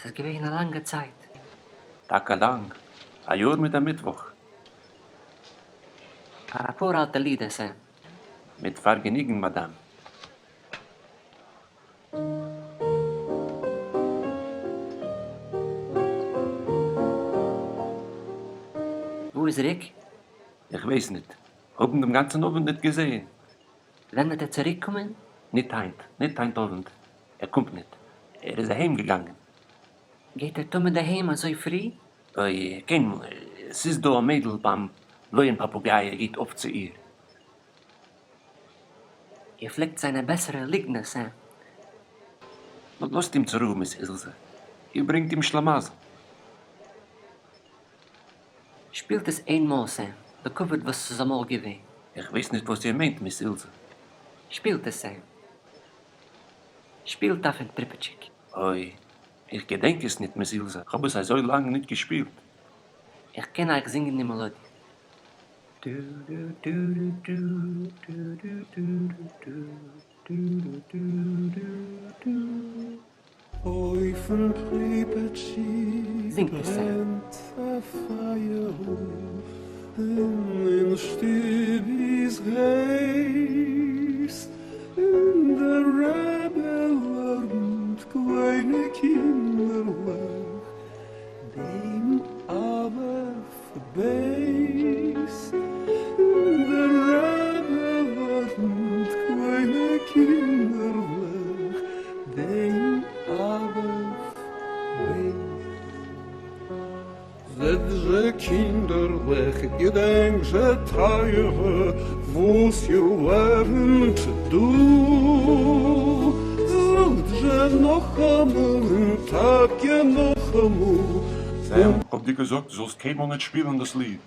ס'איז געווען א לאנגע צייט. טאקע לאנג, א יאר מיט א מיטוואך. א פאר אלטע לידער, סעם. מיט פארגעניגן, מאדאם. וואו איז ריק? איך ווייס ניט. האב אים דעם גאנצן אוונט ניט געזען. ווען וועט ער צוריקקומען? ניט היינט, ניט היינט אוונט. ער קומט ניט. ער איז אהיים געגאנגען. גייט ער תמיד אהיים אזוי פרי? אוי, קיינמאל. ס'איז דא א מיידל ביים בלויען פאפוגיי, ער גייט אפט צו איר. איר פלעגט זיין א בעסערער ליגנער, סעם. לאזט אים צורו, מיס אילזע. איר ברענגט אים שלמזל. שפילט עס איין מאל, סעם, לכבוד וואס ס'איז אמאל געווען. איך ווייס ניט וואס איר מיינט, מיס אילזע. שפילט עס, סעם. שפילט אויפן פריפעטשיק. אוי, איך געדענק עס ניט, מיס אילזע. כ'האב עס אזוי לאנג ניט געשפילט. איך קען אייך זינגען די מעלאדיע. אויפן פריפעטשיק זינגט עס, סעם. ברענט א פייערל, און אין שטוב איז הייס, און דער רבי לערנט קליינע קינדערלעך דעם אלף בית, און דער רבי לערנט קליינע קינדערלעך דעם אלף בית. זעט זשע קינדערלעך, געדענק זשע טייערע, וואס איר לערנט דא. זאגט זשע נאכאמאל און טאקע נאכאמאל. סעם, כ'האב דיר געזאגט דו זאלסט קיינמאל ניט שפילן דאס ליד.